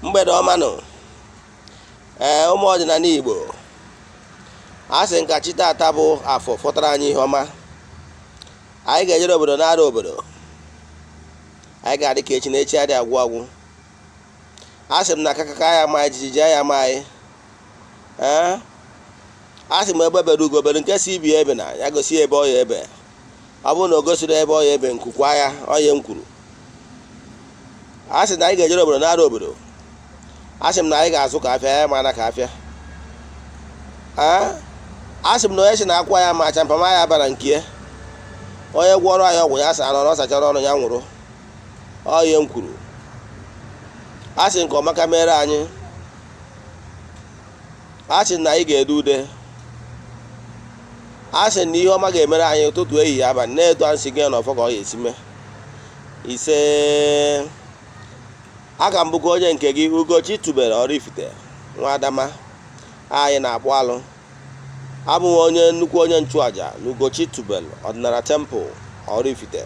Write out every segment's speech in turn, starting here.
Mgbede ọma nụ. Ee, ụmụ ọdịnala Igbo, a sị nka chi tata bụ afọ fọtara anyị ihe ọma. Anyị ga-ejere obodo na-arụ obodo, anyị ga-adị ka echi na echi adị agwụ agwụ. A sị m na akakaka ya ama anyị, jijiji ya ama anyị. Ee, a sị m egbe bere ugo bere, nke si ibi ebe na ya gosi ebe ọ ya ebe. Ọ bụrụ na o gosiri ebe ọ ya ebe, nkukwa ya onye m kwuru. A sị na anyị ga-ejere obodo na-arụ obodo. A sị m na anyị ga-azụ ka afịa ya mana ka afịa. A sị m na onye si na akwa ya ma acha mpama ya bara nke ya, onye gwọrọ anyị ọgwụ ya sa n'ọnụ, ọ sachara ọnụ ya nwụrụ onye m kwuru. A sị nke ọmaka mere anyị. A sị na anyị ga-ede ude. A sị na ihe ọma ga-emere anyị ụtụtụ, ehihie, abalị, na-eto ansị gị n'ọfọ ka ọ ga-esi mee. Ise. Aka m bụkwa onye nke gị, Ugochi tubelu Oraifite nwa Adama. Anyị na-akpụ alụ. Abụ m onye nnukwu onye nchụaja na Ugochi tubelu ọdịnala temple Oraifite.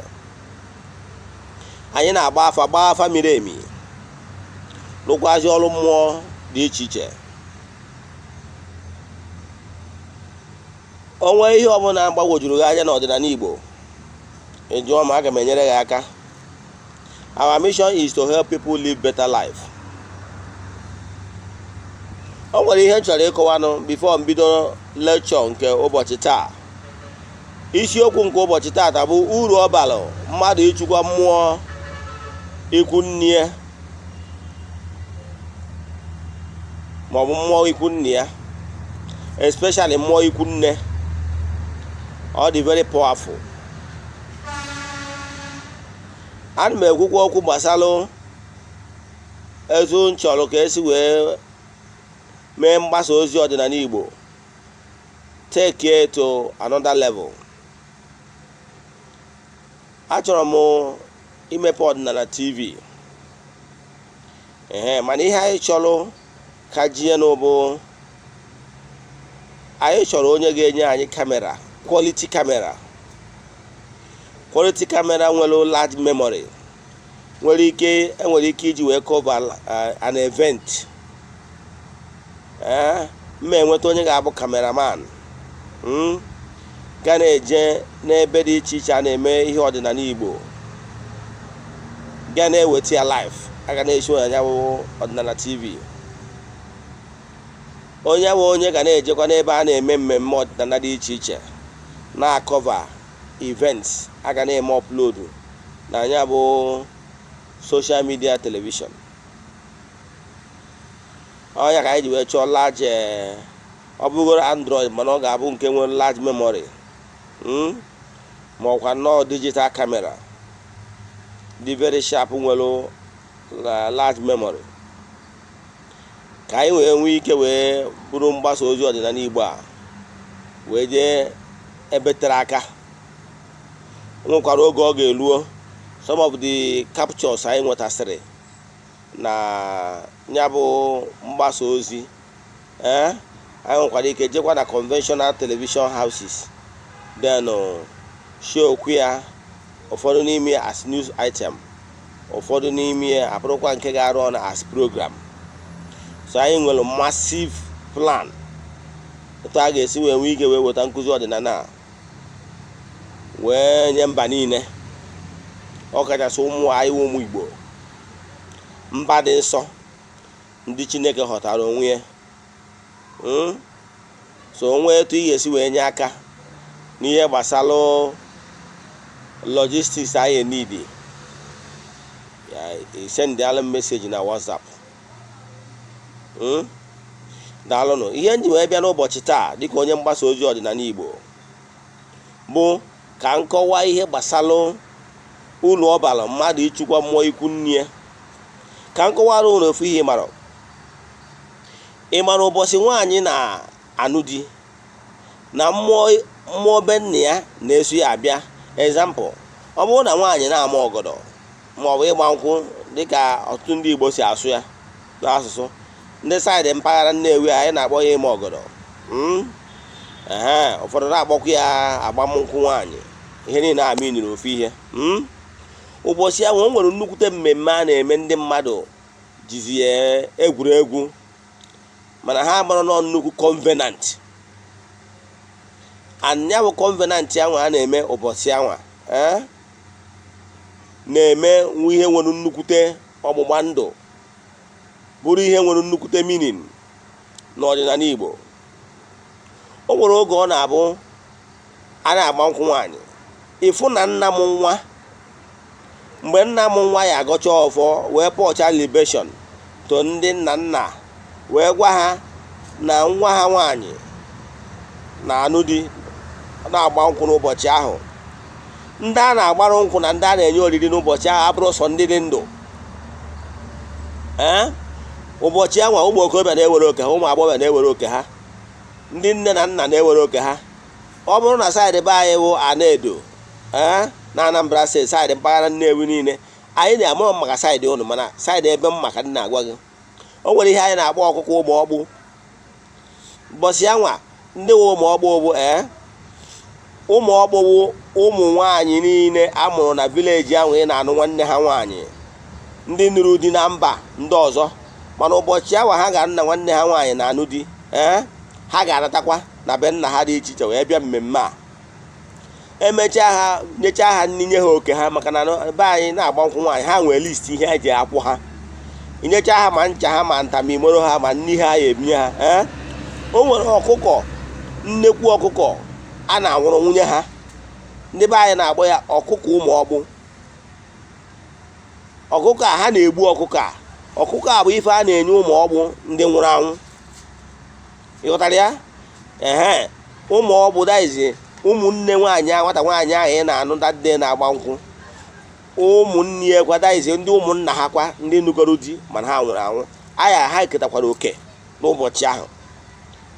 Anyị na-agba afa, gbaa afa miri emi, rụkwazi ọrụ mmụọ dị iche iche. O nwee ihe ọbụla gbagwojuru gị anya n'ọdịnala Igbo, ị jụọ m, aga m enyere gị aka. Our mission is to help people live better life. O nwere ihe m chọrọ ịkọwanụ before m bido lecture nke ụbọchị taa. Isiokwu nke ụbọchị taata bụ uru ọ bara mmadụ ịchụkwa mmụọ ikwu nne ya maọbụ mmụọ ikwu nne ya, especially mmụọ ikwu nne. Ọ dị very powerful. Ana m ekwukwa okwu gbasara etu m chọrọ ka esi wee mee mgbasa ozi ọdịnala Igbo take it to another level. Achọrọ m imepe ọdịnala TV, ee, mana ihe anyị chọrọ ka jienụ bụ anyị chọrọ onye ga-enye anyị camera, quality camera, quality camera nwere large memory, nwere ike enwere ike iji wee cover an event. Ee, mma enweta onye ga-abụ cameraman ga na-eje n'ebe dị iche iche a na-eme ihe ọdịnala Igbo, ga na-eweta ya live, a ga na-eshi onye bụ ọdịnala TV. Onye bụ onye ga na-ejekwa n'ebe a na-eme mmemme ọdịnala dị iche iche, na-acover events a ga na-eme upload na ya bụ social media television. Ọ ya ka anyị ji wee chọọ large, ọ bụgoro Android, mana ọ ga-abụ nke nwere large memory, ma ọkwa nnọọ digital camera dị very sharp, nwere large memory, ka anyị wee nwee ike wee bụrụ mgbasa ozi ọdịnala Igbo a wee jee ebe tere aka. Nwekwara oge ọ ga-eluo, some of the captures anyị nwetasịrị na ya bụ mgbasa ozi, ee, anyị nwekwara ike jekwa na conventional television houses, then show okwu ya, ụfọdụ n'ime ya as news item, ụfọdụ n'ime ya abụrụkwa nke ga-arụ ọrụ as program. So anyị nwere massive plan etu a ga-esi wee nwee ike wee weta nkụzi ọdịnala a wee nye mba niile, ọkachasị ụmụ anyị, ụmụ Igbo, mba dị nsọ, ndị Chineke ghọtara onwe ya. So onwe etu ị ga-esi wee nye aka n'ihe gbasara logistics anyị need ya, sendịalụ m message na WhatsApp. Daalụnụ. Ihe m ji wee bịa n'ụbọchị taa dịka onye mgbasa ozi ọdịnala Igbo bụ ka m kọwaa ihe gbasara uru ọ bara mmadụ ịchụkwa mmụọ ikwu nne ya. Ka m kọwara unu ofu ihe. Mara ị mara ụbọchị nwaanyị na-anụ di na mmụọ, mmụọ be nna ya na-eso ya abịa. Example, ọ bụrụ na nwaanyị na-ama ọgọdọ maọbụ ịgba nkwụ, dịka ọtụtụ ndị Igbo si asụ ya n'asụsụ ndị side mpaghara Nnewi, anyị na-akpọ ya ịma ọgọdọ. Ehe, ụfọdụ na-akpọkwa ya agbamnkwụ nwaanyị. Ihe niile a miniri ofu ihe. Ụbọchị ahụ o nwere nnukwute mmemme a na-eme, ndị mmadụ ji Jizi ya egwuregwu, mana ha mara nọ nnukwu covenant. And ya bụ covenant anwa a na-eme ụbọchị anwa, na-eme ihe nwere nnukwute ọgbụgba ndụ, bụrụ ihe nwere nnukwute meaning n'ọdịnala Igbo. O nwere oge ọ na-abụ a na-agba nkwụ nwaanyị, ịfụ na nna m nwa, mgbe nna m nwa ya agọcha ọfọ wee pourcha libation to ndị nna nna, wee gwa ha na nwa ha nwaanyị na-anụ di, na-agba nkwụ n'ụbọchị ahụ. Ndị a na-agbara nkwụ na ndị a na-enye oriri n'ụbọchị ahụ abụrụ sọ ndị dị ndụ. Ee, ụbọchị ahụ, ụmụ okorobịa na-ewere oke ha, ụmụ agbọghọbịa na-ewere oke ha, ndị nne na nna na-ewere oke ha. Ọ bụrụ na side be anyị bụ Anaedo, ee, na Anambra State, side mpaghara Nnewi niile anyị na-ama maka side ụnụ, mana side ebe m maka nna agwa gị, o nwere ihe anyị na-akpọ ọkụkọ ụmụ ọkpụ. Ụbọchị anwa, ndị nwe ụmụ ọkpụ bụ, ee, ụmụ ọkpụ bụ ụmụ nwaanyị niile a mụrụ na village ahụ ị na-anụ nwanne ha nwaanyị, ndị nụrụ di na mba ndị ọzọ, mana ụbọchị ahụ ha ga nna nwanne ha nwaanyị na-anụ di, ee, ha ga-anatakwa na be nna ha dị iche iche wee bịa mmemme a. Emechaa, ha nyechaa ha nri, nye ha oke ha, maka na be anyị na-agba nkwụ nwaanyị, ha nwee list ihe eji akwụ ha. Inyecha ha ma ncha ha, ma ntamimoro ha, ma nri ha ya ebinye ha. Ee, o nwere ọkụkọ, nnekwu ọkụkọ a na-anwụrụ nwunye ha. Ndị be anyị na-akpọ ya ọkụkọ ụmụ ọkpụ. Ọkụkọ a ha na-egbu, ọkụkọ a, ọkụkọ a bụ ife a na-enye ụmụ ọkpụ ndị nwụrụ anwụ. Ịghọtara ya? Ehe, ụmụ ọkpụ daizi, ụmụnne nwaanyị ahụ, nwata nwaanyị ahụ ị na-anụ dade na-agba nkwụ, ụmụnne ya kwa, daizi ndị ụmụnna ha kwa, ndị nugoro di mana ha nwụrụ anwụ aya, ha ketakwara oke n'ụbọchị ahụ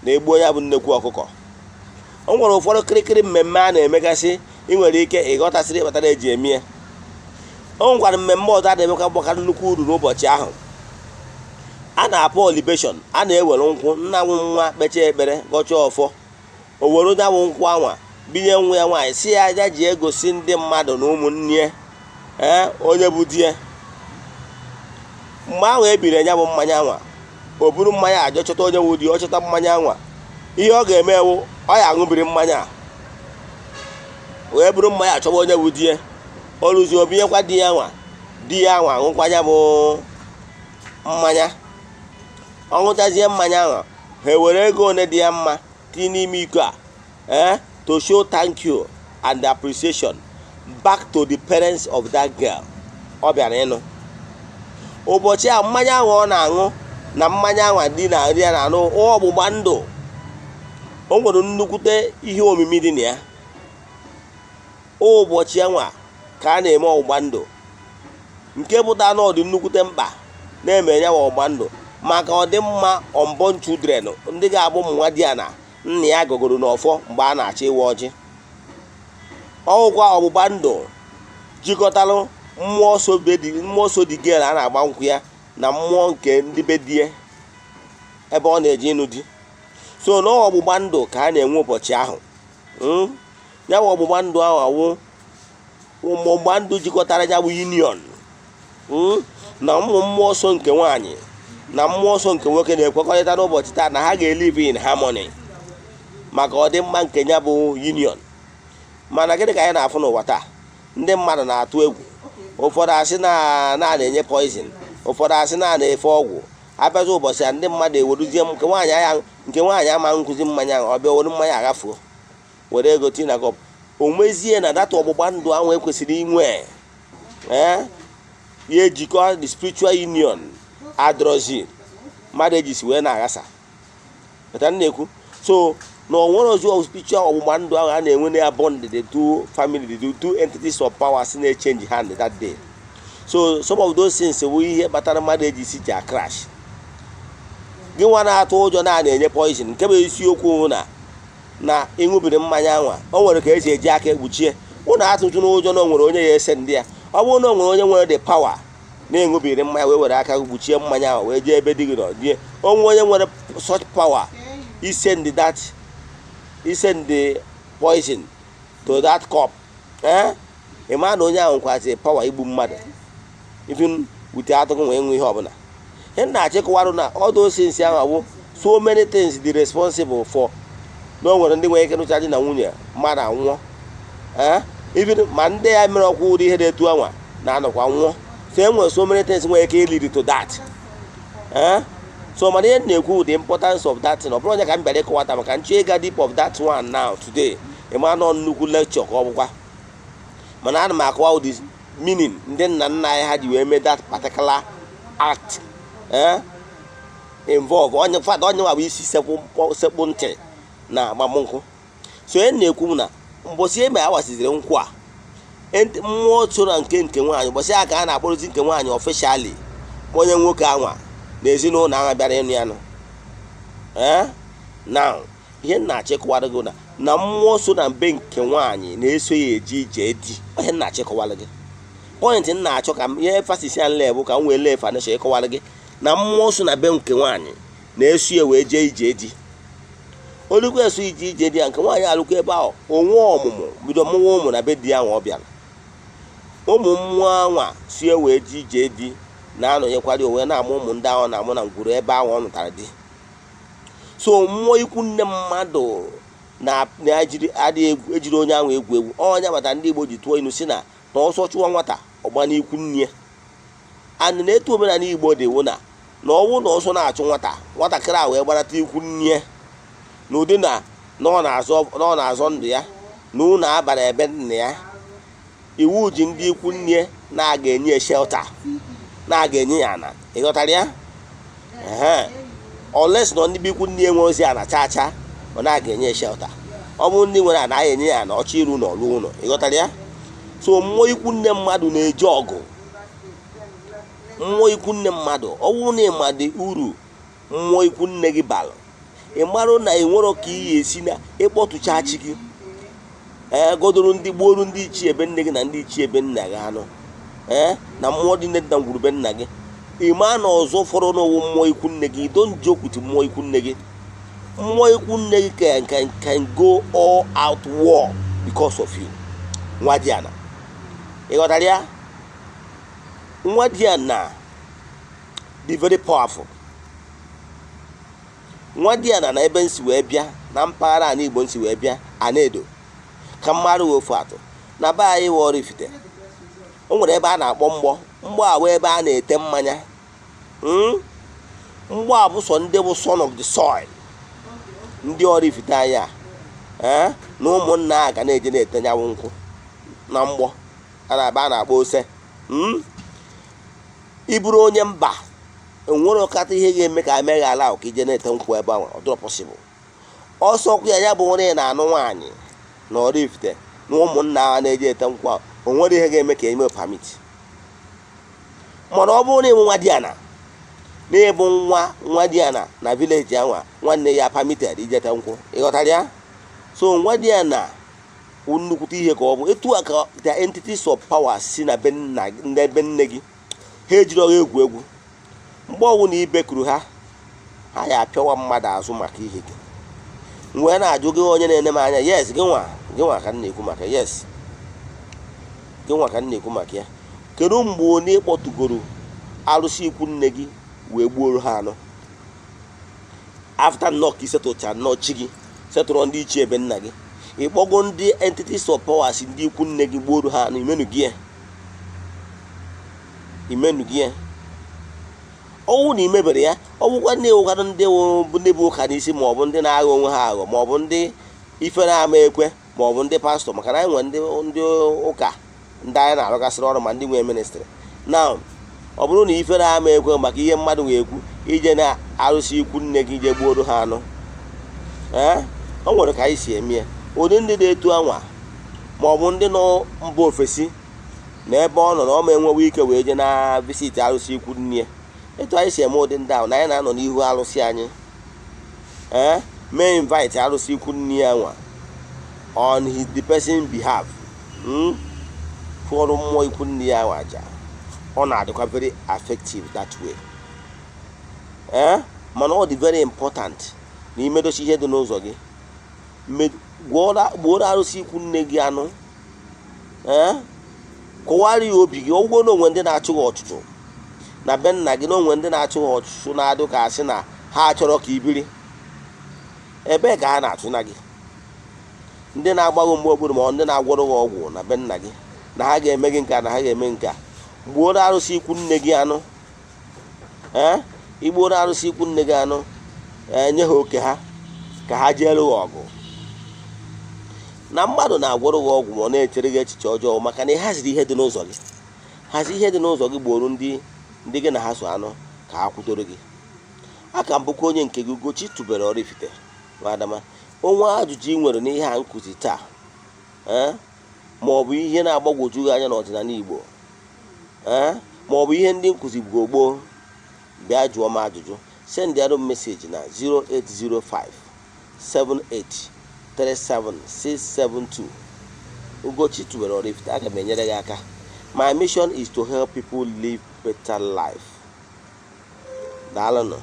na-egbu ya bụ nnekwu ọkụkọ. O nwere ụfọdụ kịrịkịrị mmemme a na-emegasị ị nwere ike ịghọtasịrị kpatara eji eme ya. O nwekwara mmemme ọzọ a na-emekwa gbakara nnukwu uru n'ụbọchị ahụ a na-apụ libation. A na-ewere nkwụ. Nna nwa kpechaa ekpere, gọchaa ọfọ, o were onye bụ nkwụ anwa binye nwa ya nwaanyị, si ya ya ji egosi ndị mmadụ na ụmụnne ya, ee, onye bụ di ya. Mgbe ahụ e biri ya bụ mmanya anwa, o buru mmanya ajọ chọta onye wụ di. Ọ chọta mmanya anwa, ihe ọ ga-eme ewu, ọ ya aṅụbiri mmanya a wee buru mmanya achọba onye bụ di ya. O ruzie, o binyekwa di ya nwa. Di ya nwa aṅụkwa ya bụ mmanya. Ọ ṅụchazie mmanya ahụ, ha ewere ego one dị ya mma tinye n'ime iko a, eh, to show thank you and appreciation back to the parents of that girl ọ bịara ịnụ. Ụbọchị a, mmanya ahụ ọ na-aṅụ na mmanya ahụ dị na nri ya na-anụ ọgbụgba ndụ, o nwere nnukwute ihe omimi dị na ya. Ụbọchị anwa ka a na-eme ọgbụgba ndụ, nke pụta na ọ dị nnukwute mkpa na-eme ya ọgbụgba ndụ maka ọdịmma unborn children, ndị ga-abụ ụmụ nwa di ya na nna ya gọgoro n'ọfọ mgbe a na-achọ ịwa ọjị. Ọgwụkwa ọgbụgba ndụ jikọtalụ mmụọ so be di, mmụọ so di girl a na-agba nkwụ ya, na mmụọ nke ndị be di ya ebe ọ na-eje ịnụ di. So na ọgbụgba ndụ ka a na-enwe ụbọchị ahụ. Ya bụ ọgbụgba ndụ ahụ awụ ọgbụgba ndụ jikọtara ya bụ union, na ụmụ mmụọ so nke nwaanyị na mmụọ so nke nwoke na-ekwekọrịta n'ụbọchị taa na ha ga-elive in harmony maka ọdịmma nke ya bụ union. Mana gịnị ka anyị na-afụ n'ụwa taa? Ndị mmadụ na-atụ egwu. Ụfọdụ asị na na na-enye poison, ụfọdụ asị na na-efe ọgwụ. Abịazi ụbọchị a, ndị mmadụ eweruzie nke nwaanyị anya, nke nwaanyị ama nkụzi mmanya ahụ, ọ bịa were mmanya aghafuo, were ego tinye na cup. O mezie na data ọgbụgba ndụ ahụ ekwesịrị inwe, ee, ya ejikọ the spiritual union adrozi, mmadụ ejisi wee na-aghasa pụta na-ekwu. So na o nwere ozi spiritual ọgbụgba ndụ ahụ a na-enwe na ya bond the two family, the two entities of powers na-echange hand that day. So some of those things bụ ihe kpatara mmadụ eji si ji crash. Gị nwa na-atụ ụjọ na a na-enye poison, nke bụ isiokwu bụ na ịṅụbiri mmanya anwa, o nwere ka esi eji aka ekpuchie ụnụ. Atụtụ n'ụjọ na o nwere onye ya ese ndị ya. Ọ bụrụ na o nwere onye nwere the power na-ịṅụbiri mmanya wee were aka kpuchie mmanya ahụ wee jee ebe di gị nọ die, onwe onye nwere such power isend the poison to that cup, eh, ị ma na onye ahụ nkwazi power igbu mmadụ even wite atụghị nwee nwe ihe ọbụla. Ihe m na-achịkọwarụ na all those things ahụ bụ so many things dị responsible for na o nwere ndị nwere ike nụcha di na nwunye, mmadụ anwụọ. Ee, even ma ndị ya mere ọkwa ụdị ihe dị etu anwa na-anọkwa nwụọ. So e nwere so many things nwere ike lead to that. Ee, so mana ihe m na-ekwu, the importance of that thing, ọ bụrụ onye ka m bịara ịkọwata maka nchọ ịga deep of that one now today, ịma nọ nnukwu lecture ka ọ bụkwa. Mana ana m akọwa the meaning ndị nna nna anyị ha ji wee mee that particular act. Eh, involve onye fada, onye nwa bụ isi sekpụ ntị na agbamnkwụ. So onye na-ekwu m na mbosi eme awasiziri nkwụ a, mmụọ so na nke nwaanyị, ụbọchị a ka a na-akpọrọzi nke nwaanyị officially onye nwoke anwa na ezinụlọ ahụ bịara ịnụ ya nụ. Ee, now ihe m na-achịkọwara gị na mmụọ so na mbe nke nwaanyị na-eso ya eje ije di. Ihe m na-achịkọwara gị, point m na-achọ ka m ihe emphasis ya nle bụ ka m wee lee foundation ịkọwara gị na mmụọ so na be nke nwaanyị na-eso ya wee jee ije di. Olukwu eso ije ije di ya, nke nwaanyị alụkwa ebe ahụ, onwe ọmụmụ, bido mụwa ụmụ na be di ya ahụ ọ bịara. Ụmụ mmụọ anwa si ya wee jee ije di na-anọnyekwara onwe, na-amụ ụmụ ndị ahụ na-amụ na ngwuru ebe ahụ ọ nụtara di. So mmụọ ikwu nne mmadụ na-ejiri adịghị ejiri onye ahụ egwu egwu. Onye bata ndị Igbo ji tụọ inu si na ọsọ chụwa nwata, ọgba n'ikwu nne ya. And na etu omenala Igbo dị wụ na ọnwụ na ọsọ na-achụ nwata, nwatakịrị a wee gbarata ikwu nne ya n'ụdị na ọ na-azọ ndụ ya na ụlọ abara ebe nna ya. Iwu ji ndị ikwu nne na-aga enye ya shelter, na-aga enye ya ana. Ịghọtara ya? Ehe, unless na ndị bụ ikwu nne enwe ozi ana chaa chaa, ọ na-aga enye ya shelter. Ọ bụrụ ndị nwere ana, enye ya ana ọchọ iru na ọlụ ụlọ. Ịghọtara ya? So mmụọ ikwu nne mmadụ na-eje ọgụ. Mmụọ ikwu nne mmadụ, ọ bụrụ na ịmadị uru mmụọ ikwu nne gị bara, ị marụ na ị nwere ka iyi esi na ịkpọtụcha chi gị, ee, godoro ndị gbuoru ndị ichie ebe nne gị na ndị ichie ebe nna gị anụ, ee, na mmụọ dị nne dị na ngwurube nna gị. Ị maa na ọzọ fọrọ n'owu mmụọ ikwu nne gị. Don't joke with mmụọ ikwu nne gị. Mmụọ ikwu nne gị can go all out war because of you. Nwa diana, ị ghọtara ya? Nwa diana dị very powerful. Nwa diana na ebe nsi wee bịa na mpaghara ala Igbo nsi wee bịa Anaedo, ka mmadụ wee ofu atụ na be anyị wee Oraifite, o nwere ebe a na-akpọ mgbọ. Mgbọ a wee ebe a na-ete mmanya. Mgbọ a bụ sọ ndị bụ son of the soil, ndị Oraifite anyị a, ee, na ụmụnna a ga na-eje na-ete nyanwụ nkwụ na mgbọ a na-aba a na-akpọ ose. Ị bụrụ onye mba, enwere ọkata ihe ga-eme ka emeghe ala ahụ ka ije na-ete nkwụ ebe ahụ. Ọ dịrọ possible. Ọsọ kwụ ya, ya bụ onye na-anụ nwaanyị na Oraifite na ụmụnna ha na-eji ete nkwụ ahụ, o nwere ihe ga-eme ka eme permit. Mana ọ bụrụ na ịbụ nwa diana, na ịbụ nwa nwa diana na village anwa, nwanne ya permitted ijete nkwụ. Ịghọtara ya? So nwa diana wụ nnukwute ihe ka ọ bụ. Etu a ka the entities of power si na be nna, ndị be nne gị, ha ejiri ọha egwu egwu. Mgbe ọwụ na ibekuru ha, ha ya apịawa mmadụ azụ maka ihe gị. M wee na-ajụ gị, onye na-ene m anya, yes, gị nwa, gị nwa ka m na-ekwu maka, yes, gị nwa ka m na-ekwu maka ya. Kedu mgbe onye kpọtugoro arụsị ikwu nne gị wee gbuoro ha anụ, after nnọọ ka isetụcha nnọọ chi gị, setụrụ ndị ichie ebe nna gị, ịkpọgo ndị entities of powers, ndị ikwu nne gị, gbuoro ha anụ? Imenu gị ya, imenu gị ya. Ọnwụ na imebere ya, ọ bụkwa ndị ụkwadụ, ndị bụ ndị bụ ụka n'isi, ma ọ bụ ndị na-aghọ onwe ha aghọ, ma ọ bụ ndị ifere ama ekwe, ma ọ bụ ndị pastọ, maka na anyị nwere ndị ụka ndị anyị na-arụgasịrị ọrụ, ma ndị nwere ministry. Now, ọ bụrụ na ifere ama ekwe maka ihe mmadụ ga-ekwu, ije na arụsị ikwu nne gị je gbuoro ha anụ, ee, o nwere ka anyị si eme ya. Ụdị ndị dị etu anwa, ma ọ bụ ndị nọ mba ofesi na ebe ọ nọ na ọ ma enwewe ike wee jee na visit arụsị ikwu nne ya, etu anyị si eme ụdị ndị ahụ na anyị na-anọ n'ihu arụsị anyị, ee, mee invite arụsị ikwu nne ya nwa on his the person behalf, fụọrọ mmụọ ikwu nne ya nwa aja. Ọ na-adịkwa very effective that way. Ee, mana ọ dị very important na imedochi ihe dị n'ụzọ gị, gbuoro arụsị ikwu nne gị anụ, ee, kọwara ya obi gị. Ọgwụgwọ na onwe ndị na-achụ gị ọchụchụ, Na be nna gị na onwe ndị na-achụ ha ọchụchụ, na-adụ ka asị na ha chọrọ ka ibiri. Ebee ka ha na-achụ na gị? Ndị na-agbaghị mgbe okpuru, ma ọ ndị na-agwọrọ gị ọgwụ na be nna gị, na ha ga-eme gị nke a, na ha ga-eme nke a. Gbuoro arụsị ikwu nne gị anụ. Ee, igbuoro arụsị ikwu nne gị anụ, ee, nye ha oke ha ka ha jeere gị ọgụ. Na mmadụ na-agwọrọ gị ọgwụ, ma ọ na-echere gị echiche ọjọọ, maka na ị haziri ihe dị n'ụzọ gị. Hazie ihe dị n'ụzọ gị, gbuoro ndị gị na ha so anụ ka ha kwudoro gị. Aka m bụkwa onye nke gị, Ugochi tubelu Oraifite Nwadama. Onwe ajụjụ ị nwere n'ihe a nkụzi taa, ee, ma ọ bụ ihe na-agbagwoju gị anya n'ọdịnala Igbo, ee, ma ọ bụ ihe ndị nkụzi gboo gboo, bịa jụọ m ajụjụ. Sendịarụ m message na 0805 7837672. Ugochi tubelu Oraifite. Aga m enyere gị aka. My mission is to help people live better life. Daalụnụ.